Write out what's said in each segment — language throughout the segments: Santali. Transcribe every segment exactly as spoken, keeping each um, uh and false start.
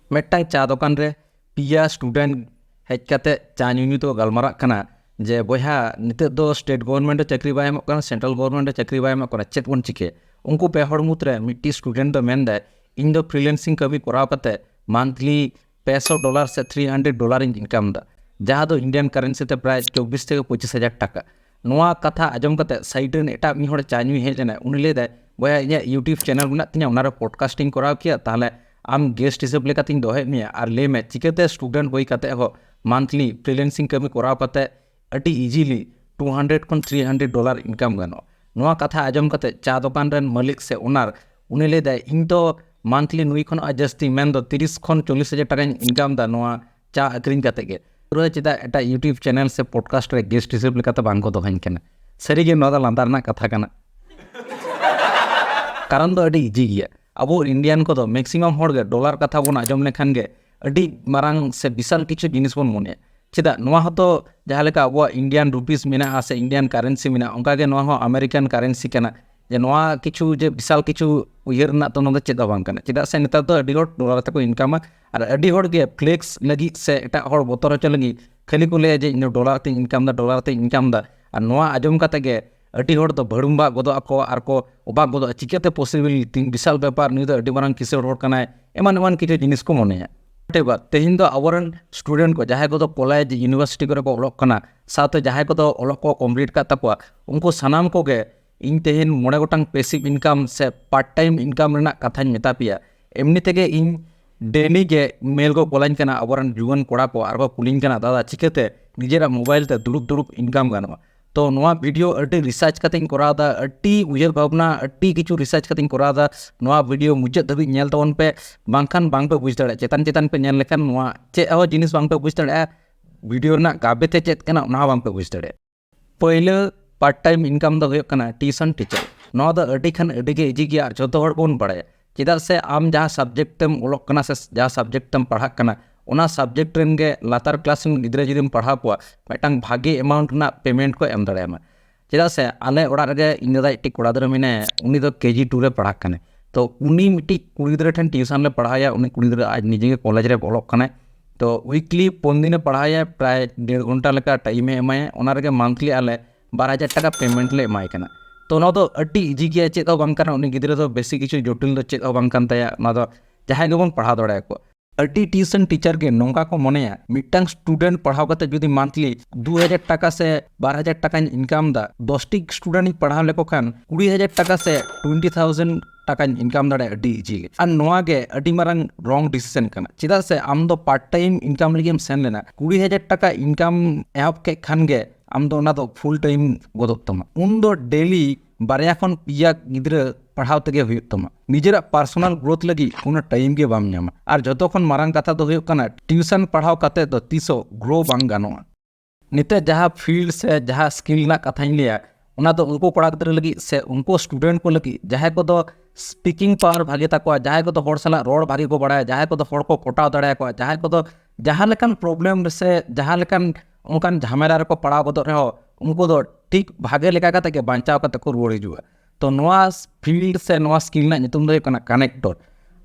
ᱢᱤᱫᱴᱟᱝ ᱪᱟ ᱫᱚᱠᱟᱱ ᱨᱮ ᱯᱮᱭᱟ ᱥᱴᱩᱰᱮᱱᱴ ᱦᱮᱡ ᱠᱟᱛᱮ ᱪᱟ ᱧᱩ ᱧᱩ ᱛᱮᱠᱚ ᱜᱟᱞᱢᱟᱨᱟᱜ ᱠᱟᱱᱟ ᱡᱮ, "ᱵᱚᱭᱦᱟ, ᱱᱤᱛᱚᱜ ᱫᱚ ᱥᱴᱮᱴ ᱜᱚᱵᱷᱚᱨᱱᱢᱮᱱᱴ ᱦᱚᱸ ᱪᱟᱹᱠᱨᱤ ᱵᱟᱭ ᱮᱢᱚᱜ ᱠᱟᱱᱟ, ᱥᱮᱱᱴᱨᱟᱞ ᱜᱚᱵᱷᱚᱨᱱᱢᱮᱱᱴ ᱦᱚᱸ ᱪᱟᱹᱠᱨᱤ ᱵᱟᱭ ᱮᱢᱚᱜ ᱠᱟᱱᱟ, ᱪᱮᱫ ᱵᱚᱱ ᱪᱤᱠᱟᱹᱭᱟ?" ᱩᱱᱠᱩ ᱯᱮ ᱦᱚᱲ ᱢᱩᱫᱽᱨᱮ ᱢᱤᱫᱴᱤᱡ ᱥᱴᱩᱰᱮᱱᱴ ᱫᱚ ᱢᱮᱱᱫᱟᱭ, "ᱤᱧ ᱫᱚ ᱯᱷᱨᱤᱞᱮᱱᱥᱤᱝ ᱠᱟᱹᱢᱤ ᱠᱚᱨᱟᱣ ᱠᱟᱛᱮ ᱢᱟᱱᱛᱷᱞᱤ ᱯᱮ ᱥᱚ ᱰᱚᱞᱟᱨ ᱥᱮ ᱛᱷᱨᱤ ᱦᱟᱱᱰᱨᱮᱰ ᱰᱚᱞᱟᱨ ᱤᱧ ᱤᱱᱠᱟᱢ ᱮᱫᱟ, ᱡᱟᱦᱟᱸ ᱫᱚ ᱤᱱᱰᱤᱭᱟᱱ ᱠᱟᱨᱮᱱᱥᱤ ᱛᱮ ᱯᱨᱟᱭ ᱪᱚᱵᱵᱤᱥ ᱛᱷᱮᱠᱮ ᱯᱚᱸᱪᱤᱥ ᱦᱟᱡᱟᱨ ᱴᱟᱠᱟ᱾" ᱱᱚᱣᱟ ᱠᱟᱛᱷᱟ ᱟᱸᱡᱚᱢ ᱠᱟᱛᱮ ᱥᱟᱭᱤᱰ ᱨᱮᱱ ᱮᱴᱟᱜ ᱢᱤᱫ ᱦᱚᱲ ᱪᱟ ᱧᱩᱭ ᱦᱮᱡ ᱞᱮᱱᱟ, ᱩᱱᱤ ᱞᱟᱹᱭ ᱫᱟᱭ, "ᱵᱚᱭᱦᱟ, ᱤᱧᱟᱹᱜ YouTube ᱪᱮᱱᱮᱞ ᱢᱮᱱᱟᱜ ᱛᱤᱧᱟ, ᱚᱱᱟᱨᱮ ᱯᱚᱰᱠᱟᱥᱴ ᱤᱧ ᱠᱚᱨᱟᱣ ᱠᱮᱭᱟ, ᱛᱟᱦᱚᱞᱮ ᱟᱢ ᱜᱮᱥᱴ ᱦᱤᱥᱟᱹᱵ ᱞᱮᱠᱟᱛᱤᱧ ᱫᱚᱦᱚᱭᱮᱫ ᱢᱮᱭᱟ, ᱟᱨ ᱞᱟᱹᱭ ᱢᱮ ᱪᱤᱠᱟᱹᱛᱮ ᱥᱴᱩᱰᱮᱱᱴ ᱦᱩᱭ ᱠᱟᱛᱮ ᱦᱚᱸ ᱢᱟᱱᱛᱷᱞᱤ ᱯᱷᱨᱤᱞᱮᱱᱥᱤᱝ ᱠᱟᱹᱢᱤ ᱠᱚᱨᱟᱣ ᱠᱟᱛᱮ ᱟᱹᱰᱤ ᱤᱡᱤᱞᱤ ᱴᱩ ᱦᱟᱱᱰᱨᱮᱰ ᱠᱷᱚᱱ ᱛᱷᱨᱤ ᱦᱟᱱᱰᱨᱮᱰ ᱰᱚᱞᱟᱨ ᱤᱱᱠᱟᱢ ᱜᱟᱱᱚᱜᱼᱟ?" ᱱᱚᱣᱟ ᱠᱟᱛᱷᱟ ᱟᱸᱡᱚᱢ ᱠᱟᱛᱮ ᱪᱟ ᱫᱚᱠᱟᱱ ᱨᱮᱱ ᱢᱟᱹᱞᱤᱠ ᱥᱮ ᱳᱱᱟᱨ, ᱩᱱᱤ ᱞᱟᱹᱭ ᱫᱟᱭ, "ᱤᱧ ᱫᱚ ᱢᱟᱱᱛᱷᱞᱤ ᱱᱩᱭ ᱠᱷᱚᱱᱟᱜ ᱡᱟᱹᱥᱛᱤ, ᱢᱮᱱᱫᱚ ᱛᱤᱨᱤᱥ ᱠᱷᱚᱱ ᱪᱚᱞᱞᱤᱥ ᱦᱟᱡᱟᱨ ᱴᱟᱠᱟᱧ ᱤᱱᱠᱟᱢ ᱮᱫᱟ ᱱᱚᱣᱟ ᱪᱟ ᱟᱹᱠᱷᱨᱤᱧ ᱠᱟᱛᱮ ᱜᱮ᱾ ᱯᱩᱨᱟᱹ ᱪᱮᱫᱟᱜ ᱮᱴᱟᱜ YouTube ᱪᱮᱱᱮᱞ ᱥᱮ ᱯᱚᱰᱠᱟᱥᱴ ᱨᱮ ᱜᱮᱥᱴ ᱦᱤᱥᱟᱹᱵ ᱞᱮᱠᱟᱛᱮ ᱵᱟᱝ ᱠᱚ ᱫᱚᱦᱚᱧ ᱠᱟᱱᱟ?" ᱥᱟᱹᱨᱤᱜᱮ ᱱᱚᱣᱟ ᱫᱚ ᱞᱟᱸᱫᱟ ᱨᱮᱱᱟᱜ ᱠᱟᱛᱷᱟ ᱠᱟᱱᱟ᱾ ᱠᱟᱨᱚᱱ ᱫᱚ ᱟᱹᱰᱤ ᱤᱡᱤ ᱜᱮᱭᱟ᱾ ᱟᱵᱚ ᱤᱱᱰᱤᱭᱟᱱ ᱠᱚᱫᱚ ᱢᱮᱠᱥᱤᱢᱟᱢ ᱦᱚᱲ ᱜᱮ ᱰᱚᱞᱟᱨ ᱠᱟᱛᱷᱟ ᱵᱚᱱ ᱟᱸᱡᱚᱢ ᱞᱮᱠᱷᱟᱱ ᱜᱮ ᱟᱹᱰᱤ ᱢᱟᱨᱟᱝ ᱥᱮ ᱵᱤᱥᱟᱞ ᱠᱤᱪᱷᱩ ᱡᱤᱱᱤᱥ ᱵᱚᱱ ᱢᱚᱱᱮᱭᱟ᱾ ᱪᱮᱫᱟᱜ? ᱱᱚᱣᱟ ᱦᱚᱸᱛᱚ ᱡᱟᱦᱟᱸ ᱞᱮᱠᱟ ᱟᱵᱚᱣᱟᱜ ᱤᱱᱰᱤᱭᱟᱱ ᱨᱩᱯᱤᱥ ᱢᱮᱱᱟᱜᱼᱟ ᱥᱮ ᱤᱱᱰᱤᱭᱟᱱ ᱠᱟᱨᱮᱱᱥᱤ ᱢᱮᱱᱟᱜᱼᱟ, ᱚᱱᱠᱟ ᱜᱮ ᱱᱚᱣᱟ ᱦᱚᱸ ᱟᱢᱮᱨᱤᱠᱟᱱ ᱠᱟᱨᱮᱱᱥᱤ ᱠᱟᱱᱟ᱾ ᱡᱮ ᱱᱚᱣᱟ ᱠᱤᱪᱷᱩ, ᱡᱮ ᱵᱤᱥᱟᱞ ᱠᱤᱪᱷᱩ ᱩᱭᱦᱟᱹᱨ ᱨᱮᱱᱟᱜ ᱫᱚ ᱱᱚᱣᱟ ᱫᱚ ᱪᱮᱫ ᱦᱚᱸ ᱵᱟᱝ ᱠᱟᱱᱟ᱾ ᱪᱮᱫᱟᱜ ᱥᱮ ᱱᱮᱛᱟᱨ ᱫᱚ ᱟᱹᱰᱤ ᱦᱚᱲ ᱰᱚᱞᱟᱨ ᱛᱮᱠᱚ ᱤᱱᱠᱟᱢᱟ, ᱟᱨ ᱟᱹᱰᱤ ᱦᱚᱲ ᱜᱮ ᱯᱷᱞᱮᱠᱥ ᱞᱟᱹᱜᱤᱫ ᱥᱮ ᱮᱴᱟᱜ ᱦᱚᱲ ᱵᱚᱛᱚᱨ ᱦᱚᱪᱚ ᱞᱟᱹᱜᱤᱫ ᱠᱷᱟᱹᱞᱤ ᱠᱚ ᱞᱟᱹᱭᱟ ᱡᱮ, "ᱤᱧ ᱫᱚ ᱰᱚᱞᱟᱨ ᱛᱮᱧ ᱤᱱᱠᱟᱢ ᱮᱫᱟ, ᱰᱚᱞᱟᱨ ᱛᱮᱧ ᱤᱱᱠᱟᱢ ᱮᱫᱟ᱾" ᱟᱨ ᱱᱚᱣᱟ ᱟᱸᱡᱚᱢ ᱠᱟᱛᱮ ᱜᱮ ᱟᱹᱰᱤ ᱦᱚᱲ ᱫᱚ ᱵᱷᱟᱹᱲᱩᱢᱵᱷᱟᱜ ᱜᱚᱫᱚᱜ ᱟᱠᱚ ᱟᱨ ᱠᱚ ᱚᱵᱟᱠ ᱜᱚᱫᱚᱜᱼᱟ, "ᱪᱤᱠᱟᱹᱛᱮ ᱯᱚᱥᱤᱵᱤᱞ? ᱛᱤᱱ ᱵᱤᱥᱟᱞ ᱵᱮᱯᱟᱨ, ᱱᱩᱭ ᱫᱚ ᱟᱹᱰᱤ ᱢᱟᱨᱟᱝ ᱠᱤᱥᱟᱹᱬ ᱦᱚᱲ ᱠᱟᱱᱟᱭ", ᱮᱢᱟᱱ ᱮᱢᱟᱱ ᱠᱤᱪᱷᱩ ᱡᱤᱱᱤᱥ ᱠᱚ ᱢᱚᱱᱮᱭᱟ᱾ ᱮᱵᱟᱨ ᱛᱮᱦᱮᱧ ᱫᱚ ᱟᱵᱚᱨᱮᱱ ᱥᱴᱩᱰᱮᱱᱴ ᱠᱚ, ᱡᱟᱦᱟᱸᱭ ᱠᱚᱫᱚ ᱠᱚᱞᱮᱡᱽ, ᱤᱭᱩᱱᱤᱵᱷᱟᱨᱥᱤᱴᱤ ᱠᱚᱨᱮ ᱠᱚ ᱚᱞᱚᱜ ᱠᱟᱱᱟ, ᱥᱟᱶᱛᱮ ᱡᱟᱦᱟᱸᱭ ᱠᱚᱫᱚ ᱚᱞᱚᱜ ᱠᱚ ᱠᱚᱢᱯᱞᱤᱴ ᱠᱟᱜ ᱛᱟᱠᱚᱣᱟ, ᱩᱱᱠᱩ ᱥᱟᱱᱟᱢ ᱠᱚᱜᱮ ᱤᱧ ᱛᱮᱦᱮᱧ ᱢᱚᱬᱮ ᱜᱚᱴᱟᱝ ᱯᱮᱥᱤᱵᱷ ᱤᱱᱠᱟᱢ ᱥᱮ ᱯᱟᱨᱴ ᱴᱟᱭᱤᱢ ᱤᱱᱠᱟᱢ ᱨᱮᱱᱟᱜ ᱠᱟᱛᱷᱟᱧ ᱢᱮᱛᱟ ᱯᱮᱭᱟ᱾ ᱮᱢᱱᱤ ᱛᱮᱜᱮ ᱤᱧ ᱰᱮᱞᱤ ᱜᱮ ᱢᱮᱞ ᱠᱚ ᱠᱚᱞᱟᱹᱧ ᱠᱟᱱᱟ ᱟᱵᱚᱨᱮᱱ ᱡᱩᱣᱟᱹᱱ ᱠᱚᱲᱟ ᱠᱚ, ᱟᱨ ᱠᱚ ᱠᱩᱞᱤᱧ ᱠᱟᱱᱟ, "ᱫᱟᱫᱟ, ᱪᱤᱠᱟᱹᱛᱮ ᱱᱤᱡᱮᱨᱟᱜ ᱢᱳᱵᱟᱭᱤᱞ ᱛᱮ ᱫᱩᱲᱩᱵ ᱫᱩᱲᱩᱵ ᱤᱱᱠᱟᱢ ᱜᱟᱱᱚᱜᱼᱟ?" ᱛᱚ ᱱᱚᱣᱟ ᱵᱷᱤᱰᱤᱭᱳ ᱟᱹᱰᱤ ᱨᱤᱥᱟᱨᱪ ᱠᱟᱛᱮᱧ ᱠᱚᱨᱟᱣ ᱮᱫᱟ, ᱟᱹᱰᱤ ᱩᱭᱦᱟᱹᱨ ᱵᱷᱟᱵᱽᱱᱟ, ᱟᱹᱰᱤ ᱠᱤᱪᱷᱩ ᱨᱤᱥᱟᱨᱪ ᱠᱟᱛᱮᱧ ᱠᱚᱨᱟᱣ ᱮᱫᱟ᱾ ᱱᱚᱣᱟ ᱵᱷᱤᱰᱤᱭᱳ ᱢᱩᱪᱟᱹᱫ ᱫᱷᱟᱹᱵᱤᱡ ᱧᱮᱞ ᱛᱟᱵᱚᱱ ᱯᱮ, ᱵᱟᱝᱠᱷᱟᱱ ᱵᱟᱝ ᱯᱮ ᱵᱩᱡᱽ ᱫᱟᱲᱮᱭᱟᱜᱼᱟ᱾ ᱪᱮᱛᱟᱱ ᱪᱮᱛᱟᱱ ᱯᱮ ᱧᱮᱞ ᱞᱮᱠᱷᱟᱱ ᱱᱚᱣᱟ ᱪᱮᱫ ᱦᱚᱸ ᱡᱤᱱᱤᱥ ᱵᱟᱝ ᱯᱮ ᱵᱩᱡᱽ ᱫᱟᱲᱮᱭᱟᱜᱼᱟ᱾ ᱵᱷᱤᱰᱤᱭᱳ ᱨᱮᱱᱟᱜ ᱜᱟᱵᱮ ᱛᱮ ᱪᱮᱫ ᱠᱟᱱᱟ, ᱚᱱᱟ ᱦᱚᱸ ᱵᱟᱝ ᱯᱮ ᱵᱩᱡᱽ ᱫᱟᱲᱮᱭᱟᱜᱼᱟ᱾ ᱯᱳᱭᱞᱳ ᱯᱟᱨᱴ ᱴᱟᱭᱤᱢ ᱤᱱᱠᱟᱢ ᱫᱚ ᱦᱩᱭᱩᱜ ᱠᱟᱱᱟ ᱴᱤᱭᱩᱥᱚᱱ ᱴᱤᱪᱟᱨ᱾ ᱱᱚᱣᱟ ᱫᱚ ᱟᱹᱰᱤ ᱠᱷᱟᱱ ᱟᱹᱰᱤ ᱜᱮ ᱤᱡᱤ ᱜᱮᱭᱟ ᱟᱨ ᱡᱷᱚᱛᱚ ᱦᱚᱲ ᱵᱚᱱ ᱵᱟᱲᱟᱭᱟ᱾ ᱪᱮᱫᱟᱜ ᱥᱮ ᱟᱢ ᱡᱟᱦᱟᱸ ᱥᱟᱵᱡᱮᱠᱴ ᱛᱮᱢ ᱚᱞᱚᱜ ᱠᱟᱱᱟ ᱥᱮ ᱡᱟᱦᱟᱸ ᱥᱟᱵᱡᱮᱠᱴ ᱛᱮᱢ ᱯᱟᱲᱦᱟᱜ ᱠᱟᱱᱟ, ᱚᱱᱟ ᱥᱟᱵᱡᱮᱠᱴ ᱨᱮᱱ ᱜᱮ ᱞᱟᱛᱟᱨ ᱠᱞᱟᱥ ᱨᱮᱱ ᱜᱤᱫᱽᱨᱟᱹ ᱡᱩᱫᱤᱢ ᱯᱟᱲᱦᱟᱣ ᱠᱚᱣᱟ, ᱢᱤᱫᱴᱟᱝ ᱵᱷᱟᱜᱮ ᱮᱢᱟᱣᱩᱱᱴ ᱨᱮᱱᱟᱜ ᱯᱮᱢᱮᱱᱴ ᱠᱚ ᱮᱢ ᱫᱟᱲᱮᱭᱟᱢᱟ᱾ ᱪᱮᱫᱟᱜ ᱥᱮ ᱟᱞᱮ ᱚᱲᱟᱜ ᱨᱮᱜᱮ ᱤᱧ ᱫᱟᱫᱟ ᱮᱠᱴᱤ ᱠᱚᱲᱟ ᱜᱤᱫᱽᱨᱟᱹ ᱢᱮᱱᱟᱭᱟ, ᱩᱱᱤ ᱫᱚ ᱠᱮ ᱡᱤ ᱴᱩ ᱨᱮ ᱯᱟᱲᱦᱟᱜ ᱠᱟᱱᱟᱭ᱾ ᱛᱚ ᱩᱱᱤ ᱢᱤᱫᱴᱤᱡ ᱠᱩᱲᱤ ᱜᱤᱫᱽᱨᱟᱹ ᱴᱷᱮᱱ ᱴᱤᱭᱩᱥᱚᱱ ᱞᱮ ᱯᱟᱲᱦᱟᱣᱮᱭᱟ᱾ ᱩᱱᱤ ᱠᱩᱲᱤ ᱜᱤᱫᱽᱨᱟᱹ ᱟᱡ ᱱᱤᱡᱮ ᱜᱮ ᱠᱚᱞᱮᱡᱽ ᱨᱮ ᱚᱞᱚᱜ ᱠᱟᱱᱟᱭ᱾ ᱛᱚ ᱩᱭᱤᱠᱞᱤ ᱯᱩᱱ ᱫᱤᱱᱮ ᱯᱟᱲᱦᱟᱣᱮᱭᱟ, ᱯᱨᱟᱭ ᱰᱮᱲ ᱜᱷᱚᱱᱴᱟ ᱞᱮᱠᱟ ᱴᱟᱭᱤᱢᱮ ᱮᱢᱟᱭᱟ᱾ ᱚᱱᱟ ᱨᱮᱜᱮ ᱢᱟᱱᱛᱷᱞᱤ ᱟᱞᱮ ᱵᱟᱨ ᱦᱟᱡᱟᱨ ᱴᱟᱠᱟ ᱯᱮᱢᱮᱱᱴ ᱞᱮ ᱮᱢᱟᱭ ᱠᱟᱱᱟ᱾ ᱛᱚ ᱱᱚᱣᱟ ᱫᱚ ᱟᱹᱰᱤ ᱤᱡᱤ ᱜᱮᱭᱟ, ᱪᱮᱫ ᱦᱚᱸ ᱵᱟᱝ ᱠᱟᱱᱟ᱾ ᱩᱱᱤ ᱜᱤᱫᱽᱨᱟᱹ ᱫᱚ ᱵᱮᱥᱤ ᱠᱤᱪᱷᱩ ᱡᱚᱴᱤᱞ ᱫᱚ ᱪᱮᱫ ᱦᱚᱸ ᱵᱟᱝ ᱠᱟᱱ ᱛᱟᱭᱟ᱾ ᱱᱚᱣᱟ ᱫᱚ ᱡᱟᱦᱟᱸᱭ ᱜᱮᱵᱚᱱ ᱯᱟᱲᱦᱟᱣ ᱫᱟᱲᱮᱭᱟᱠᱚᱣᱟ᱾ ᱟᱹᱰᱤ ᱴᱤᱭᱩᱥᱚᱱ ᱴᱤᱪᱟᱨ ᱜᱮ ᱱᱚᱝᱠᱟ ᱠᱚ ᱢᱚᱱᱮᱭᱟ, ᱢᱤᱫᱴᱟᱝ ᱥᱴᱩᱰᱮᱱᱴ ᱯᱟᱲᱦᱟᱣ ᱠᱟᱛᱮ ᱡᱩᱫᱤ ᱢᱟᱱᱛᱷᱞᱤ ᱫᱩ ᱦᱟᱡᱟᱨ ᱴᱟᱠᱟ ᱥᱮ ᱵᱟᱨ ᱦᱟᱡᱟᱨ ᱴᱟᱠᱟᱧ ᱤᱱᱠᱟᱢ ᱮᱫᱟ, ᱫᱚᱥ ᱴᱤ ᱥᱴᱩᱰᱮᱱᱴ ᱤᱧ ᱯᱟᱲᱦᱟᱣ ᱞᱮᱠᱚ ᱠᱷᱟᱱ ᱠᱩᱲᱤ ᱦᱟᱡᱟᱨ ᱴᱟᱠᱟ ᱥᱮ ᱴᱩᱭᱮᱱᱴᱤ ᱛᱷᱟᱣᱡᱮᱱᱰ ᱴᱟᱠᱟᱧ ᱤᱱᱠᱟᱢ ᱫᱟᱲᱮᱭᱟᱜᱼᱟ ᱟᱹᱰᱤ ᱤᱡᱤ ᱜᱮ᱾ ᱟᱨ ᱱᱚᱣᱟ ᱜᱮ ᱟᱹᱰᱤ ᱢᱟᱨᱟᱝ ᱨᱚᱝ ᱰᱤᱥᱤᱥᱮᱱ ᱠᱟᱱᱟ᱾ ᱪᱮᱫᱟᱜ ᱥᱮ ᱟᱢ ᱫᱚ ᱯᱟᱨᱴ ᱴᱟᱭᱤᱢ ᱤᱱᱠᱟᱢ ᱞᱟᱹᱜᱤᱫ ᱮᱢ ᱥᱮᱱ ᱞᱮᱱᱟ, ᱠᱩᱲᱤ ᱦᱟᱡᱟᱨ ᱴᱟᱠᱟ ᱤᱱᱠᱟᱢ ᱮᱦᱚᱵ ᱠᱮᱫ ᱠᱷᱟᱱ ᱜᱮ ᱟᱢ ᱫᱚ ᱚᱱᱟ ᱫᱚ ᱯᱷᱩᱞ ᱴᱟᱭᱤᱢ ᱜᱚᱫᱚᱜ ᱛᱟᱢᱟ᱾ ᱩᱱ ᱫᱚ ᱰᱮᱞᱤ ᱵᱟᱨᱭᱟ ᱠᱷᱚᱱ ᱯᱮᱭᱟ ᱜᱤᱫᱽᱨᱟᱹ ᱯᱟᱲᱦᱟᱣ ᱛᱮᱜᱮ ᱦᱩᱭᱩᱜ ᱛᱟᱢᱟ᱾ ᱱᱤᱡᱮᱨᱟᱜ ᱯᱟᱨᱥᱚᱱᱟᱞ ᱜᱨᱳᱛᱷ ᱞᱟᱹᱜᱤᱫ ᱠᱳᱱᱳ ᱴᱟᱭᱤᱢ ᱜᱮ ᱵᱟᱢ ᱧᱟᱢᱟ᱾ ᱟᱨ ᱡᱚᱛᱚ ᱠᱷᱚᱱ ᱢᱟᱨᱟᱝ ᱠᱟᱛᱷᱟ ᱫᱚ ᱦᱩᱭᱩᱜ ᱠᱟᱱᱟ, ᱴᱤᱭᱩᱥᱚᱱ ᱯᱟᱲᱦᱟᱣ ᱠᱟᱛᱮ ᱫᱚ ᱛᱤᱥ ᱦᱚᱸ ᱜᱨᱳ ᱵᱟᱝ ᱜᱟᱱᱚᱜᱼᱟ᱾ ᱱᱤᱛᱚᱜ ᱡᱟᱦᱟᱸ ᱯᱷᱤᱞᱰ ᱥᱮ ᱡᱟᱦᱟᱸ ᱥᱠᱤᱞ ᱨᱮᱱᱟᱜ ᱠᱟᱛᱷᱟᱧ ᱞᱟᱹᱭᱟ, ᱚᱱᱟ ᱫᱚ ᱩᱱᱠᱩ ᱠᱚᱲᱟ ᱜᱤᱫᱽᱨᱟᱹ ᱞᱟᱹᱜᱤᱫ ᱥᱮ ᱩᱱᱠᱩ ᱥᱴᱩᱰᱮᱱᱴ ᱠᱚ ᱞᱟᱹᱜᱤᱫ, ᱡᱟᱦᱟᱸᱭ ᱠᱚᱫᱚ ᱥᱯᱤᱠᱤᱝ ᱯᱟᱣᱟᱨ ᱵᱷᱟᱜᱮ ᱛᱟᱠᱚᱣᱟ, ᱡᱟᱦᱟᱸᱭ ᱠᱚᱫᱚ ᱦᱚᱲ ᱥᱟᱞᱟᱜ ᱨᱚᱲ ᱵᱷᱟᱜᱮ ᱠᱚ ᱵᱟᱲᱟᱭᱟ, ᱡᱟᱦᱟᱸᱭ ᱠᱚᱫᱚ ᱦᱚᱲ ᱠᱚ ᱯᱚᱴᱟᱣ ᱫᱟᱲᱮᱭᱟᱠᱚᱣᱟ, ᱡᱟᱦᱟᱸᱭ ᱠᱚᱫᱚ ᱡᱟᱦᱟᱸ ᱞᱮᱠᱟᱱ ᱯᱨᱚᱵᱞᱮᱢ ᱨᱮ ᱥᱮ ᱡᱟᱦᱟᱸ ᱞᱮᱠᱟᱱ ᱚᱱᱠᱟᱱ ᱡᱷᱟᱢᱮᱞᱟ ᱨᱮᱠᱚ ᱯᱟᱲᱟᱣ ᱜᱚᱫᱚᱜ ᱨᱮᱦᱚᱸ, ᱩᱱᱠᱩ ᱫᱚ ᱴᱷᱤᱠ ᱵᱷᱟᱜᱮ ᱞᱮᱠᱟ ᱠᱟᱛᱮ ᱜᱮ ᱵᱟᱧᱪᱟᱣ ᱠᱟᱛᱮ ᱠᱚ ᱨᱩᱣᱟᱹᱲ ᱦᱤᱡᱩᱜᱼᱟ᱾ ᱛᱚ ᱱᱚᱣᱟ ᱯᱷᱤᱞᱰ ᱥᱮ ᱱᱚᱣᱟ ᱥᱠᱤᱞ ᱨᱮᱱᱟᱜ ᱧᱩᱛᱩᱢ ᱫᱚ ᱦᱩᱭᱩᱜ ᱠᱟᱱᱟ ᱠᱟᱱᱮᱠᱴᱚᱨ᱾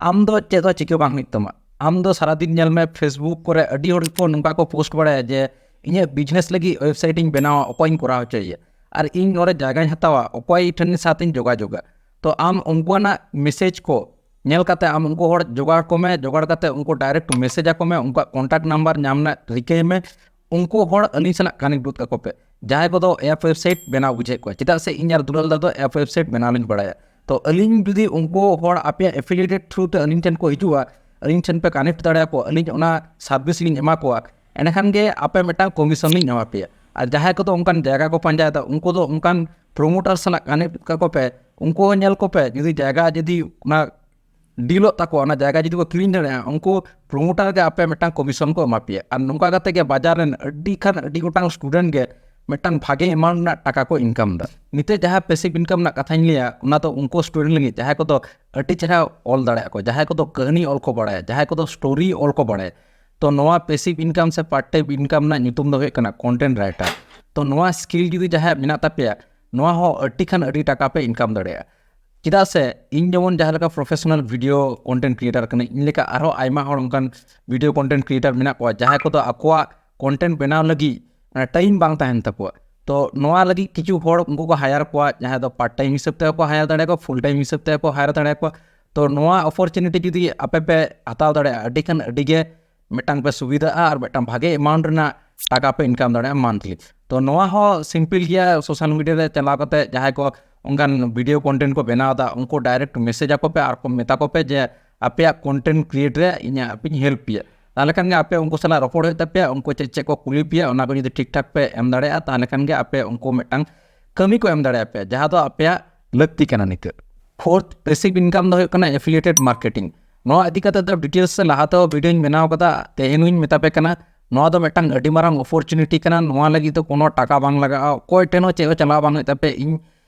ᱟᱢ ᱫᱚ ᱪᱮᱫ ᱦᱚᱸ ᱪᱤᱠᱟᱹ ᱵᱟᱝ ᱦᱩᱭᱩᱜ ᱛᱟᱢᱟ᱾ ᱟᱢ ᱫᱚ ᱥᱟᱨᱟᱫᱤᱱ ᱧᱮᱞ ᱢᱮ, ᱯᱷᱮᱥᱵᱩᱠ ᱠᱚᱨᱮ ᱟᱹᱰᱤ ᱦᱚᱲ ᱜᱮᱠᱚ ᱱᱚᱝᱠᱟ ᱠᱚ ᱯᱳᱥᱴ ᱵᱟᱲᱟᱭᱟ ᱡᱮ, "ᱤᱧᱟᱹᱜ ᱵᱤᱡᱽᱱᱮᱥ ᱞᱟᱹᱜᱤᱫ ᱳᱭᱮᱵᱽᱥᱟᱭᱤᱴ ᱤᱧ ᱵᱮᱱᱟᱣᱟ, ᱚᱠᱚᱭᱤᱧ ᱠᱚᱨᱟᱣ ᱦᱚᱪᱚᱭᱮᱭᱟ, ᱟᱨ ᱤᱧ ᱱᱚᱰᱮ ᱡᱟᱭᱜᱟᱧ ᱦᱟᱛᱟᱣᱟ, ᱚᱠᱚᱭ ᱴᱷᱮᱱ ᱥᱟᱶᱛᱮᱧ ᱡᱳᱜᱟᱡᱳᱜᱟ?" ᱛᱚ ᱟᱢ ᱩᱱᱠᱩᱣᱟᱜ ᱢᱮᱥᱮᱡᱽ ᱠᱚ ᱧᱮᱞ ᱠᱟᱛᱮ ᱟᱢ ᱩᱱᱠᱩ ᱦᱚᱲ ᱡᱳᱜᱟᱲ ᱠᱚᱢᱮ, ᱡᱳᱜᱟᱲ ᱠᱟᱛᱮ ᱩᱱᱠᱩ ᱰᱟᱭᱨᱮᱠᱴ ᱢᱮᱥᱮᱡᱽ ᱟᱠᱚ ᱢᱮ, ᱩᱱᱠᱩᱣᱟᱜ ᱠᱚᱱᱴᱟᱠᱴ ᱱᱟᱢᱵᱟᱨ ᱧᱟᱢ ᱨᱮᱱᱟᱜ ᱨᱤᱠᱟᱹᱭ ᱢᱮ᱾ ᱩᱱᱠᱩ ᱦᱚᱲ ᱟᱹᱞᱤᱧ ᱥᱟᱞᱟᱜ ᱠᱟᱱᱮᱠᱴ ᱜᱚᱫ ᱠᱟᱠᱚ ᱯᱮ᱾ ᱡᱟᱦᱟᱸᱭ ᱠᱚᱫᱚ ᱮᱯ ᱳᱭᱮᱵᱽᱥᱟᱭᱤᱴ ᱵᱮᱱᱟᱣ ᱵᱩᱡᱷᱟᱹᱣᱮᱫ ᱠᱚᱣᱟ, ᱪᱮᱫᱟᱜ ᱥᱮ ᱤᱧ ᱟᱨ ᱫᱩᱞᱟᱞ ᱫᱟ ᱫᱚ ᱮᱯ ᱳᱭᱮᱵᱽᱥᱟᱭᱤᱴ ᱵᱮᱱᱟᱣ ᱞᱤᱧ ᱵᱟᱲᱟᱭᱟ᱾ ᱛᱚ ᱟᱹᱞᱤᱧ ᱡᱩᱫᱤ ᱩᱱᱠᱩ ᱦᱚᱲ ᱟᱯᱮᱭᱟᱜ ᱮᱯᱷᱤᱞᱤᱭᱮᱴᱮᱰ ᱛᱷᱨᱩ ᱛᱮ ᱟᱹᱞᱤᱧ ᱴᱷᱮᱱ ᱠᱚ ᱦᱤᱡᱩᱜᱼᱟ, ᱟᱹᱞᱤᱧ ᱴᱷᱮᱱ ᱯᱮ ᱠᱟᱱᱮᱠᱴ ᱫᱟᱲᱮᱭᱟᱠᱚᱣᱟ, ᱟᱹᱞᱤᱧ ᱚᱱᱟ ᱥᱟᱨᱵᱷᱤᱥ ᱞᱤᱧ ᱮᱢᱟ ᱠᱚᱣᱟ, ᱮᱸᱰᱮᱠᱷᱟᱱ ᱜᱮ ᱟᱯᱮ ᱢᱤᱫᱴᱟᱝ ᱠᱚᱢᱤᱥᱚᱱ ᱞᱤᱧ ᱮᱢᱟ ᱯᱮᱭᱟ᱾ ᱟᱨ ᱡᱟᱦᱟᱸᱭ ᱠᱚᱫᱚ ᱚᱱᱠᱟᱱ ᱡᱟᱭᱜᱟ ᱠᱚ ᱯᱟᱸᱡᱟᱭᱮᱫᱟ, ᱩᱱᱠᱩ ᱫᱚ ᱚᱱᱠᱟᱱ ᱯᱨᱳᱢᱳᱴᱟᱨ ᱥᱟᱞᱟᱜ ᱠᱟᱱᱮᱠᱴ ᱠᱟᱠᱚ ᱯᱮ, ᱩᱱᱠᱩ ᱦᱚᱸ ᱧᱮᱞ ᱠᱚᱯᱮ, ᱡᱩᱫᱤ ᱡᱟᱭᱜᱟ ᱡᱩᱫᱤ ᱚᱱᱟ ᱰᱤᱞᱚᱜ ᱛᱟᱠᱚᱣᱟ, ᱚᱱᱟ ᱡᱟᱭᱜᱟ ᱡᱩᱫᱤ ᱠᱚ ᱠᱤᱨᱤᱧ ᱫᱟᱲᱮᱭᱟᱜᱼᱟ, ᱩᱱᱠᱩ ᱯᱨᱳᱢᱳᱴᱟᱨ ᱜᱮ ᱟᱯᱮ ᱢᱤᱫᱴᱟᱝ ᱠᱚᱢᱤᱥᱚᱱ ᱠᱚ ᱮᱢᱟ ᱯᱮᱭᱟ᱾ ᱟᱨ ᱱᱚᱝᱠᱟ ᱠᱟᱛᱮ ᱜᱮ ᱵᱟᱡᱟᱨ ᱨᱮᱱ ᱟᱹᱰᱤ ᱠᱷᱟᱱ ᱟᱹᱰᱤ ᱜᱚᱴᱟᱝ ᱥᱴᱩᱰᱮᱱᱴ ᱜᱮ ᱢᱤᱫᱴᱟᱝ ᱵᱷᱟᱜᱮ ᱮᱢᱟᱣᱩᱱᱴ ᱨᱮᱱᱟᱜ ᱴᱟᱠᱟ ᱠᱚ ᱤᱱᱠᱟᱢ ᱮᱫᱟ᱾ ᱱᱤᱛᱚᱜ ᱡᱟᱦᱟᱸ ᱯᱮᱥᱤᱵᱷ ᱤᱱᱠᱟᱢ ᱨᱮᱱᱟᱜ ᱠᱟᱛᱷᱟᱧ ᱞᱟᱹᱭᱟ, ᱚᱱᱟ ᱫᱚ ᱩᱱᱠᱩ ᱥᱴᱩᱰᱮᱱᱴ ᱞᱟᱹᱜᱤᱫ, ᱡᱟᱦᱟᱸᱭ ᱠᱚᱫᱚ ᱟᱹᱰᱤ ᱪᱮᱦᱨᱟ ᱚᱞ ᱫᱟᱲᱮᱭᱟᱜᱼᱟ ᱠᱚ, ᱡᱟᱦᱟᱸᱭ ᱠᱚᱫᱚ ᱠᱟᱹᱦᱱᱤ ᱚᱞ ᱠᱚ ᱵᱟᱲᱟᱭᱟ, ᱡᱟᱦᱟᱸᱭ ᱠᱚᱫᱚ ᱥᱴᱳᱨᱤ ᱚᱞ ᱠᱚ ᱵᱟᱲᱟᱭᱟ᱾ ᱛᱚ ᱱᱚᱣᱟ ᱯᱮᱥᱤᱵᱷ ᱤᱱᱠᱟᱢ ᱥᱮ ᱯᱟᱨᱴ ᱴᱟᱭᱤᱢ ᱤᱱᱠᱟᱢ ᱨᱮᱱᱟᱜ ᱧᱩᱛᱩᱢ ᱫᱚ ᱦᱩᱭᱩᱜ ᱠᱟᱱᱟ ᱠᱚᱱᱴᱮᱱᱴ ᱨᱟᱭᱴᱟᱨ᱾ ᱛᱚ ᱱᱚᱣᱟ ᱥᱠᱤᱞ ᱡᱩᱫᱤ ᱡᱟᱦᱟᱸᱭᱟᱜ ᱢᱮᱱᱟᱜ ᱛᱟᱯᱮᱭᱟ, ᱱᱚᱣᱟ ᱦᱚᱸ ᱟᱹᱰᱤ ᱠᱷᱟᱱ ᱟᱹᱰᱤ ᱴᱟᱠᱟ ᱯᱮ ᱤᱱᱠᱟᱢ ᱫᱟᱲᱮᱭᱟᱜᱼᱟ᱾ ᱪᱮᱫᱟᱜ ᱥᱮ ᱤᱧ ᱡᱮᱢᱚᱱ ᱡᱟᱦᱟᱸ ᱞᱮᱠᱟ professional video content creator ᱠᱟᱹᱱᱟᱹᱧ, ᱤᱧ ᱞᱮᱠᱟ ᱟᱨᱦᱚᱸ ᱟᱭᱢᱟ ᱦᱚᱲ ᱚᱱᱠᱟᱱ video content creator ᱢᱮᱱᱟᱜ ᱠᱚᱣᱟ, ᱡᱟᱦᱟᱸᱭ ᱠᱚᱫᱚ ᱟᱠᱚᱣᱟᱜ content ᱵᱮᱱᱟᱣ ᱞᱟᱹᱜᱤᱫ ᱢᱟᱱᱮ time ᱵᱟᱝ ᱛᱟᱦᱮᱱ ᱛᱟᱠᱚᱣᱟ᱾ ᱛᱚ ᱱᱚᱣᱟ ᱞᱟᱹᱜᱤᱫ ᱠᱤᱪᱷᱩ ᱦᱚᱲ ᱩᱱᱠᱩ ᱠᱚ hire ᱠᱚᱣᱟ, ᱡᱟᱦᱟᱸᱭ ᱫᱚ part time ᱦᱤᱥᱟᱹᱵ ᱛᱮᱦᱚᱸ ᱠᱚ hire ᱫᱟᱲᱮᱭᱟᱠᱚᱣᱟ, full time ᱦᱤᱥᱟᱹᱵ ᱛᱮᱦᱚᱸ ᱠᱚ hire ᱫᱟᱲᱮᱭᱟᱠᱚᱣᱟ᱾ ᱛᱚ ᱱᱚᱣᱟ opportunity ᱡᱩᱫᱤ ᱟᱯᱮ ᱯᱮ ᱦᱟᱛᱟᱣ ᱫᱟᱲᱮᱭᱟᱜᱼᱟ, ᱟᱹᱰᱤ ᱠᱷᱟᱱ ᱟᱹᱰᱤ ᱜᱮ ᱢᱤᱫᱴᱟᱝ ᱯᱮ ᱥᱩᱵᱤᱫᱷᱟᱜᱼᱟ ᱟᱨ ᱢᱤᱫᱴᱟᱝ ᱵᱷᱟᱜᱮ amount ᱨᱮᱱᱟᱜ ᱴᱟᱠᱟ ᱯᱮ income ᱫᱟᱲᱮᱭᱟᱜᱼᱟ monthly᱾ ᱛᱚ ᱱᱚᱣᱟ ᱦᱚᱸ simple ᱜᱮᱭᱟ, social media ᱨᱮ ᱪᱟᱞᱟᱣ ᱠᱟᱛᱮ ᱡᱟᱦᱟᱸᱭ ᱠᱚ ᱚᱱᱠᱟᱱ video content ᱠᱚ ᱵᱮᱱᱟᱣ ᱮᱫᱟ, ᱩᱱᱠᱩ direct message ᱟᱠᱚ ᱯᱮ ᱟᱨ ᱠᱚ ᱢᱮᱛᱟ ᱠᱚ ᱯᱮ ᱡᱮ ᱟᱯᱮᱭᱟᱜ content create ᱨᱮ ᱤᱧᱟᱹᱜ ᱟᱯᱮᱧ help ᱯᱮᱭᱟ᱾ ᱛᱟᱦᱚᱞᱮ ᱠᱷᱟᱱ ᱜᱮ ᱟᱯᱮ ᱩᱱᱠᱩ ᱥᱟᱞᱟᱜ ᱨᱚᱯᱚᱲ ᱦᱩᱭᱩᱜ ᱛᱟᱯᱮᱭᱟ, ᱩᱱᱠᱩ ᱪᱮᱫ ᱪᱮᱫ ᱠᱚ ᱠᱩᱞᱤ ᱯᱮᱭᱟ, ᱚᱱᱟ ᱠᱚ ᱡᱩᱫᱤ ᱴᱷᱤᱠ ᱴᱷᱟᱠ ᱯᱮ ᱮᱢ ᱫᱟᱲᱮᱭᱟᱜᱼᱟ, ᱛᱟᱦᱚᱞᱮ ᱠᱷᱟᱱ ᱜᱮ ᱟᱯᱮ ᱩᱱᱠᱩ ᱢᱤᱫᱴᱟᱝ ᱠᱟᱹᱢᱤ ᱠᱚ ᱮᱢ ᱫᱟᱲᱮᱭᱟᱯᱮᱭᱟ, ᱡᱟᱦᱟᱸ ᱫᱚ ᱟᱯᱮᱭᱟᱜ ᱞᱟᱹᱠᱛᱤ ᱠᱟᱱᱟ ᱱᱤᱛᱚᱜ᱾ Fourth passive income ᱫᱚ ᱦᱩᱭᱩᱜ ᱠᱟᱱᱟ affiliated marketing᱾ ᱱᱚᱣᱟ ᱤᱫᱤ ᱠᱟᱛᱮ ᱫᱚ details ᱥᱮ ᱞᱟᱦᱟ ᱛᱮᱦᱚᱸ videoᱧ ᱵᱮᱱᱟᱣ ᱠᱟᱫᱟ, ᱛᱮᱦᱮᱧ ᱦᱚᱸᱧ ᱢᱮᱛᱟ ᱯᱮ ᱠᱟᱱᱟ, ᱱᱚᱣᱟ ᱫᱚ ᱢᱤᱫᱴᱟᱝ ᱟᱹᱰᱤ ᱢᱟᱨᱟᱝ opportunity ᱠᱟᱱᱟ᱾ ᱱᱚᱣᱟ ᱞᱟᱹᱜᱤᱫ ᱫᱚ ᱠᱳᱱᱳ ᱴᱟᱠᱟ ᱵᱟᱝ ᱞᱟᱜᱟᱜᱼᱟ, ᱚᱠᱚᱭ ᱴᱷᱮᱱ ᱦᱚᱸ ᱪᱮᱫ ᱦᱚᱸ ᱪᱟᱞᱟᱣ ᱵᱟᱝ ᱦᱩᱭᱩᱜ ᱛᱟᱯᱮ᱾ ᱤᱧ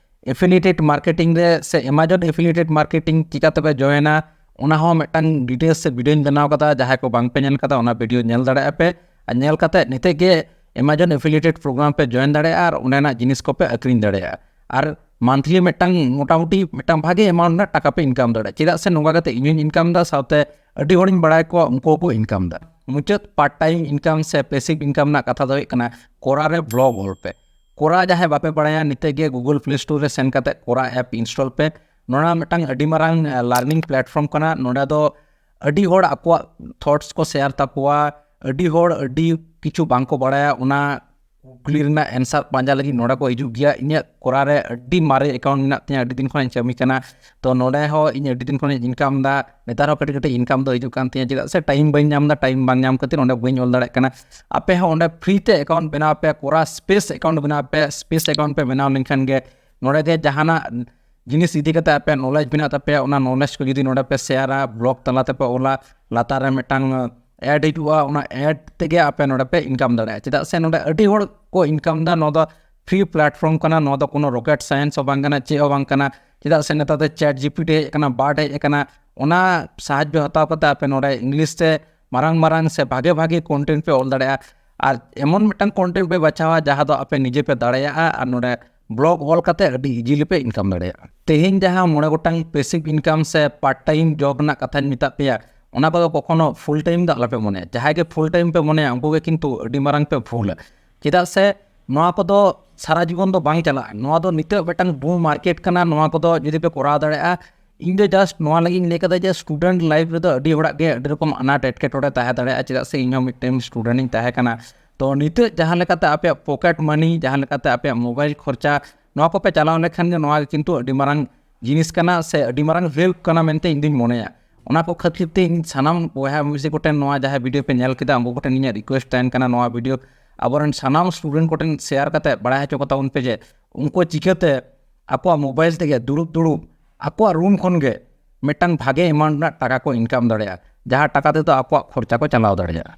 affiliated marketing ᱨᱮ ᱥᱮ Amazon affiliated marketing ᱪᱤᱠᱟᱹ ᱛᱮᱯᱮ joinᱟ, ᱚᱱᱟ ᱦᱚᱸ ᱢᱤᱫᱴᱟᱝ details ᱥᱮ videoᱧ ᱵᱮᱱᱟᱣ ᱠᱟᱫᱟ᱾ ᱡᱟᱦᱟᱸᱭ ᱠᱚ ᱵᱟᱝ ᱯᱮ ᱧᱮᱞ ᱠᱟᱫᱟ, ᱚᱱᱟ video ᱧᱮᱞ ᱫᱟᱲᱮᱭᱟᱜᱼᱟ ᱯᱮ᱾ ᱟᱨ ᱧᱮᱞ ᱠᱟᱛᱮ ᱱᱤᱛᱚᱜ ᱜᱮ Amazon affiliated program ᱯᱮ join ᱫᱟᱲᱮᱭᱟᱜᱼᱟ ᱟᱨ ᱚᱸᱰᱮᱱᱟᱜ ᱡᱤᱱᱤᱥ ᱠᱚᱯᱮ ᱟᱹᱠᱷᱨᱤᱧ ᱫᱟᱲᱮᱭᱟᱜᱼᱟ᱾ ᱟᱨ monthly ᱢᱤᱫᱴᱟᱝ ᱢᱚᱴᱟᱢᱩᱴᱤ ᱢᱤᱫᱴᱟᱝ ᱵᱷᱟᱜᱮ amount ᱨᱮᱱᱟᱜ ᱴᱟᱠᱟ ᱯᱮ income ᱫᱟᱲᱮᱭᱟᱜᱼᱟ᱾ ᱪᱮᱫᱟᱜ ᱥᱮ ᱱᱚᱝᱠᱟ ᱠᱟᱛᱮ ᱤᱧ ᱦᱚᱸᱧ income ᱫᱟ, ᱥᱟᱶᱛᱮ ᱟᱹᱰᱤ ᱦᱚᱲᱤᱧ ᱵᱟᱲᱟᱭ ᱠᱚᱣᱟ, ᱩᱱᱠᱩ ᱦᱚᱸᱠᱚ income ᱫᱟ᱾ ᱢᱩᱪᱟᱹᱫ part time income ᱥᱮ passive income ᱨᱮᱱᱟᱜ ᱠᱟᱛᱷᱟ ᱫᱚ ᱦᱩᱭᱩᱜ ᱠᱟᱱᱟ, Quora ᱨᱮ blog ᱚᱞ ᱯᱮ᱾ Quora ᱡᱟᱦᱟᱸᱭ ᱵᱟᱯᱮ ᱵᱟᱲᱟᱭᱟ, ᱱᱤᱛᱚᱜ ᱜᱮ Google Play Store ᱨᱮ ᱥᱮᱱ ᱠᱟᱛᱮ Quora app install ᱯᱮ᱾ ᱱᱚᱣᱟ ᱢᱤᱫᱴᱟᱝ ᱟᱹᱰᱤ ᱢᱟᱨᱟᱝ, ᱮ, learning platform ᱠᱟᱱᱟ᱾ ᱱᱚᱰᱮ ᱫᱚ ᱟᱹᱰᱤ ᱦᱚᱲ ᱟᱠᱚᱣᱟᱜ thoughts ᱠᱚ share ᱛᱟᱠᱚᱣᱟ, ᱟᱹᱰᱤ ᱦᱚᱲ ᱟᱹᱰᱤ ᱠᱤᱪᱷᱩ ᱵᱟᱝ ᱠᱚ ᱵᱟᱲᱟᱭᱟ, ᱚᱱᱟ ᱠᱩᱠᱞᱤ ᱨᱮᱱᱟᱜ answer ᱯᱟᱸᱡᱟ ᱞᱟᱹᱜᱤᱫ ᱱᱚᱰᱮ ᱠᱚ ᱦᱤᱡᱩᱜ ᱜᱮᱭᱟ᱾ ᱤᱧᱟᱹᱜ Quora ᱨᱮ ᱟᱹᱰᱤ ᱢᱟᱨᱮ account ᱢᱮᱱᱟᱜ ᱛᱤᱧᱟᱹ, ᱟᱹᱰᱤ ᱫᱤᱱ ᱠᱷᱚᱱᱤᱧ ᱠᱟᱹᱢᱤ ᱠᱟᱱᱟ, ᱛᱚ ᱱᱚᱰᱮ ᱦᱚᱸ ᱤᱧ ᱟᱹᱰᱤ ᱫᱤᱱ ᱠᱷᱚᱱᱤᱧ income ᱫᱟ᱾ ᱱᱮᱛᱟᱨ ᱦᱚᱸ ᱠᱟᱹᱴᱤᱡ ᱠᱟᱹᱴᱤᱡ income ᱫᱚ ᱦᱤᱡᱩᱜ ᱠᱟᱱ ᱛᱤᱧᱟᱹ, ᱪᱮᱫᱟᱜ ᱥᱮ time ᱵᱟᱹᱧ ᱧᱟᱢ ᱫᱟ, time ᱵᱟᱝ ᱧᱟᱢ ᱠᱷᱟᱹᱛᱤᱨ ᱚᱸᱰᱮ ᱵᱟᱹᱧ ᱚᱞ ᱫᱟᱲᱮᱭᱟᱜ ᱠᱟᱱᱟ᱾ ᱟᱯᱮ ᱦᱚᱸ ᱚᱸᱰᱮ free ᱛᱮ account ᱵᱮᱱᱟᱣ ᱯᱮ, Quora space account ᱵᱮᱱᱟᱣ ᱯᱮ᱾ Space account ᱯᱮ ᱵᱮᱱᱟᱣ ᱞᱮᱱᱠᱷᱟᱱ ᱜᱮ ᱱᱚᱰᱮ ᱜᱮ ᱡᱟᱦᱟᱱᱟᱜ ᱡᱤᱱᱤᱥ ᱤᱫᱤ ᱠᱟᱛᱮ ᱟᱯᱮ knowledge ᱢᱮᱱᱟᱜ ᱛᱟᱯᱮᱭᱟ, ᱚᱱᱟ knowledge ᱠᱚ ᱡᱩᱫᱤ ᱱᱚᱰᱮ ᱯᱮ ᱥᱮᱭᱟᱨᱟ, blog ᱛᱟᱞᱟ ᱛᱮᱯᱮ ᱚᱞᱟ, ᱞᱟᱛᱟᱨ ᱨᱮ ᱢᱤᱫᱴᱟᱝ ad ᱦᱤᱡᱩᱜᱼᱟ, ᱚᱱᱟ ad ᱛᱮᱜᱮ ᱟᱯᱮ ᱱᱚᱰᱮ ᱯᱮ income ᱫᱟᱲᱮᱭᱟᱜᱼᱟ᱾ ᱪᱮᱫᱟᱜ ᱥᱮ ᱱᱚᱰᱮ ᱟᱹᱰᱤ ᱦᱚᱲ ᱠᱚ income ᱫᱟ᱾ ᱱᱚᱣᱟ ᱫᱚ free platform ᱠᱟᱱᱟ, ᱱᱚᱣᱟ ᱫᱚ ᱠᱳᱱᱳ rocket science ᱦᱚᱸ ᱵᱟᱝ ᱠᱟᱱᱟ, ᱪᱮᱫ ᱦᱚᱸ ᱵᱟᱝ ᱠᱟᱱᱟ᱾ ᱪᱮᱫᱟᱜ ᱥᱮ ᱱᱮᱛᱟᱨ ᱫᱚ ChatGPT ᱦᱮᱡ ᱟᱠᱟᱱᱟ, Bard ᱦᱮᱡ ᱟᱠᱟᱱᱟ, ᱚᱱᱟ ᱥᱟᱦᱟᱡᱽᱡᱚ ᱦᱟᱛᱟᱣ ᱠᱟᱛᱮ ᱟᱯᱮ ᱱᱚᱰᱮ English ᱛᱮ ᱢᱟᱨᱟᱝ ᱢᱟᱨᱟᱝ ᱥᱮ ᱵᱷᱟᱜᱮ ᱵᱷᱟᱜᱮ content ᱯᱮ ᱚᱞ ᱫᱟᱲᱮᱭᱟᱜᱼᱟ᱾ ᱟᱨ ᱮᱢᱚᱱ ᱢᱤᱫᱴᱟᱝ content ᱯᱮ ᱵᱟᱪᱷᱟᱣᱟ ᱡᱟᱦᱟᱸ ᱫᱚ ᱟᱯᱮ ᱱᱤᱡᱮ ᱯᱮ ᱫᱟᱲᱮᱭᱟᱜᱼᱟ ᱟᱨ ᱱᱚᱰᱮ blog ᱚᱞ ᱠᱟᱛᱮ ᱟᱹᱰᱤ easily ᱯᱮ income ᱫᱟᱲᱮᱭᱟᱜᱼᱟ᱾ ᱛᱮᱦᱮᱧ ᱡᱟᱦᱟᱸ ᱢᱚᱬᱮ ᱜᱚᱴᱟᱝ passive income ᱥᱮ part time job ᱨᱮᱱᱟᱜ ᱠᱟᱛᱷᱟᱧ ᱢᱮᱛᱟᱫ ᱯᱮᱭᱟ, ᱚᱱᱟ ᱠᱚᱫᱚ ᱠᱚᱠᱷᱚᱱᱳ full time ᱫᱚ ᱟᱞᱚᱯᱮ ᱢᱚᱱᱮᱭᱟ᱾ ᱡᱟᱦᱟᱸᱭ ᱜᱮ full time ᱯᱮ ᱢᱚᱱᱮᱭᱟ, ᱩᱱᱠᱩ ᱜᱮ ᱠᱤᱱᱛᱩ ᱟᱹᱰᱤ ᱢᱟᱨᱟᱝ ᱯᱮ ᱵᱷᱩᱞᱟ᱾ ᱪᱮᱫᱟᱜ ᱥᱮ ᱱᱚᱣᱟ ᱠᱚᱫᱚ ᱥᱟᱨᱟ ᱡᱤᱵᱚᱱ ᱫᱚ ᱵᱟᱝ ᱪᱟᱞᱟᱜᱼᱟ᱾ ᱱᱚᱣᱟ ᱫᱚ ᱱᱤᱛᱚᱜ ᱢᱤᱫᱴᱟᱝ bull market ᱠᱟᱱᱟ, ᱱᱚᱣᱟ ᱠᱚᱫᱚ ᱡᱩᱫᱤ ᱯᱮ ᱠᱚᱨᱟᱣ ᱫᱟᱲᱮᱭᱟᱜᱼᱟ, ᱤᱧ ᱫᱚ just ᱱᱚᱣᱟ ᱞᱟᱹᱜᱤᱫ ᱤᱧ ᱞᱟᱹᱭ ᱠᱟᱫᱟ ᱡᱮ student life ᱨᱮᱫᱚ ᱟᱹᱰᱤ ᱦᱚᱲᱟᱜ ᱜᱮ ᱟᱹᱰᱤ ᱨᱚᱠᱚᱢ ᱟᱱᱟᱴ ᱮᱴᱠᱮᱴᱚᱬᱮ ᱛᱟᱦᱮᱸ ᱫᱟᱲᱮᱭᱟᱜᱼᱟ, ᱪᱮᱫᱟᱜ ᱥᱮ ᱤᱧ ᱦᱚᱸ ᱢᱤᱫᱴᱮᱱ student ᱤᱧ ᱛᱟᱦᱮᱸ ᱠᱟᱱᱟ᱾ ᱛᱚ ᱱᱤᱛᱚᱜ ᱡᱟᱦᱟᱸ ᱞᱮᱠᱟᱛᱮ ᱟᱯᱮᱭᱟᱜ pocket money, ᱡᱟᱦᱟᱸ ᱞᱮᱠᱟᱛᱮ ᱟᱯᱮᱭᱟᱜ mobile ᱠᱷᱚᱨᱪᱟ, ᱱᱚᱣᱟ ᱠᱚᱯᱮ ᱪᱟᱞᱟᱣ ᱞᱮᱠᱷᱟᱱ ᱜᱮ ᱱᱚᱣᱟ ᱜᱮ ᱠᱤᱱᱛᱩ ᱟᱹᱰᱤ ᱢᱟᱨᱟᱝ ᱡᱤᱱᱤᱥ ᱠᱟᱱᱟ ᱥᱮ ᱟᱹᱰᱤ ᱢᱟᱨᱟᱝ help ᱠᱟᱱᱟ ᱢᱮᱱᱛᱮ ᱤᱧ ᱫᱩᱧ ᱢᱚᱱᱮᱭᱟ᱾ ᱚᱱᱟ ᱠᱚ ᱠᱷᱟᱹᱛᱤᱨ ᱛᱮ ᱤᱧ ᱥᱟᱱᱟᱢ ᱵᱚᱭᱦᱟ ᱢᱤᱥᱤ ᱠᱚᱴᱷᱮᱱ, ᱱᱚᱣᱟ ᱡᱟᱦᱟᱸ video ᱯᱮ ᱧᱮᱞ ᱠᱮᱫᱟ, ᱩᱱᱠᱩ ᱠᱚᱴᱷᱮᱱ ᱤᱧᱟᱹᱜ request ᱛᱟᱦᱮᱱ ᱠᱟᱱᱟ, ᱱᱚᱣᱟ video ᱟᱵᱚᱨᱮᱱ ᱥᱟᱱᱟᱢ student ᱠᱚᱴᱷᱮᱱ share ᱠᱟᱛᱮ ᱵᱟᱲᱟᱭ ᱦᱚᱪᱚ ᱠᱚ ᱛᱟᱵᱚᱱ ᱯᱮ ᱡᱮ ᱩᱱᱠᱩ ᱪᱤᱠᱟᱹᱛᱮ ᱟᱠᱚᱣᱟᱜ mobile ᱛᱮᱜᱮ ᱫᱩᱲᱩᱵ ᱫᱩᱲᱩᱵ ᱟᱠᱚᱣᱟᱜ room ᱠᱷᱚᱱ ᱜᱮ ᱢᱤᱫᱴᱟᱝ ᱵᱷᱟᱜᱮ amount ᱨᱮᱱᱟᱜ ᱴᱟᱠᱟ ᱠᱚ income ᱫᱟᱲᱮᱭᱟᱜᱼᱟ, ᱡᱟᱦᱟᱸ ᱴᱟᱠᱟ ᱛᱮᱫᱚ ᱟᱠᱚᱣᱟᱜ ᱠᱷᱚᱨᱪᱟ ᱠᱚ ᱪᱟᱞᱟᱣ ᱫᱟᱲᱮᱭᱟᱜᱼᱟ᱾